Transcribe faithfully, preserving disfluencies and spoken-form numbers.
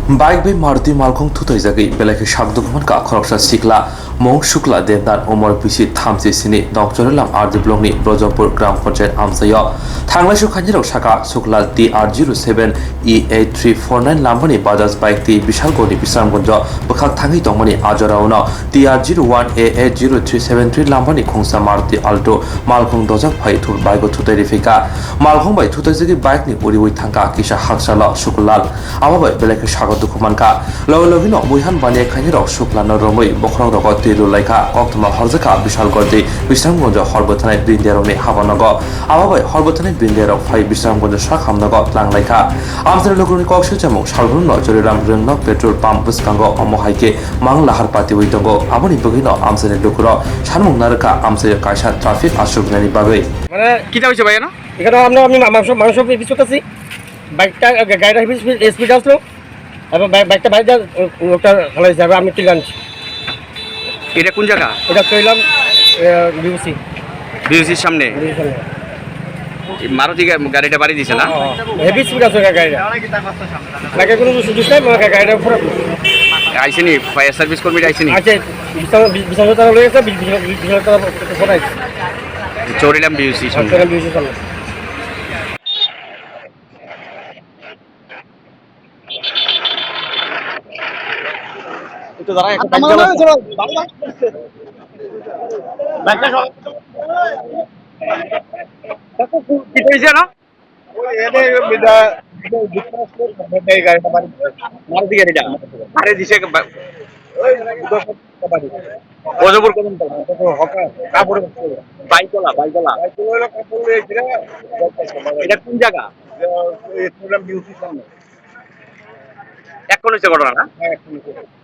Bike bai Maruti malkhung thuthaijagwi belai khe sak dukhu mankha khoroksa sikla, mung Shukla Debnath, umor bisi thamchi sini, nong Chorilam R D block ni Brojapur Gram Panchayat amchaio. Thanglaisu khainirok saka Shukla T R zero seven E eight three four nine lambani Bajaj bike twi Bishalgarh ni Bisramganj bwkhak thangwi tongmani a jorao no T R zero one A eight zero three seven three lambani khungsa Maruti Alto malkhung dojak phai thu-, bike o thutai riphaikha. Malkhung bai thutaijagwi bike ni uriwi thangkha kisa haksalo Sukulal. Abo bai belai khe sago dukhu mankha. Logi logi no muihan baniya khainirok Sukulal no romwi bokhorok rogo twi rwlaikha. Koktwma horjakha Bishalgarh tei Bisramganj hor bwthanai brindiarokni habanogo. Abo bai hor bwthanai brindiarok phai Bisramganj sak hamnogo twlanglaikha. Amchaini lukurokni kok swijamung salbrumno Chorilam Rwngnok petrol pump bwskango omo hai khe mang lahar patiwi tongo. Aboni bagwino amchaini lukurok sanmung narwkha amchaio kaisa traffic aswk wngnani bagwi. মানে কিটা হয়েছে ভাইয়া না? এখানে আমরা আমি মাংস মাংস পিছুতেছি। বাইকটা গাড়িটা হেভি স্পিড আসলো। এবং বাইকটা বাইরে লোকটা ফালাই যাবে, আমি তুলে আনছি। এটা কোন জায়গা? এটা কইলাম বিউসি। বিউসির সামনে? বিউসির সামনে। এই মারুতি গা- গাড়িটা বাড়ি দিছে না? হেভি স্পিড আছে গাড়িটা। বাইকে কোনো সুযোগ নাই, মানে গাড়িটা পুরো আইসেনি, ফায়ার সার্ভিস কর্মীরা আইসেনি? আছে। বিশাল বিশাল তারা রয়েছে। বিশাল তারা কোথায়? চৌরিলাম বিউসি সামনে। চৌরিলাম বিউসি সামনে। একটু দাঁড়া, একটা বাইক চালাও। কি হয়েছে না? ওই এনে বিদা, বিদা, বিদা, এই গাড়িটা বাড়ি, মারুতি গাড়িটা। আরে দিছে বা-, ওই বিদা বাড়ি। অজয়পুর কত দূর? হকা, কাপড়। বাইকলা, বাইকলা। বাইকলা কাপড় লয়ে এসে। এটা কোন জায়গা? এটা, এটা বিউসি সামনে। এখন হয়েছে ঘটনা না? হ্যাঁ, এখন হয়েছে।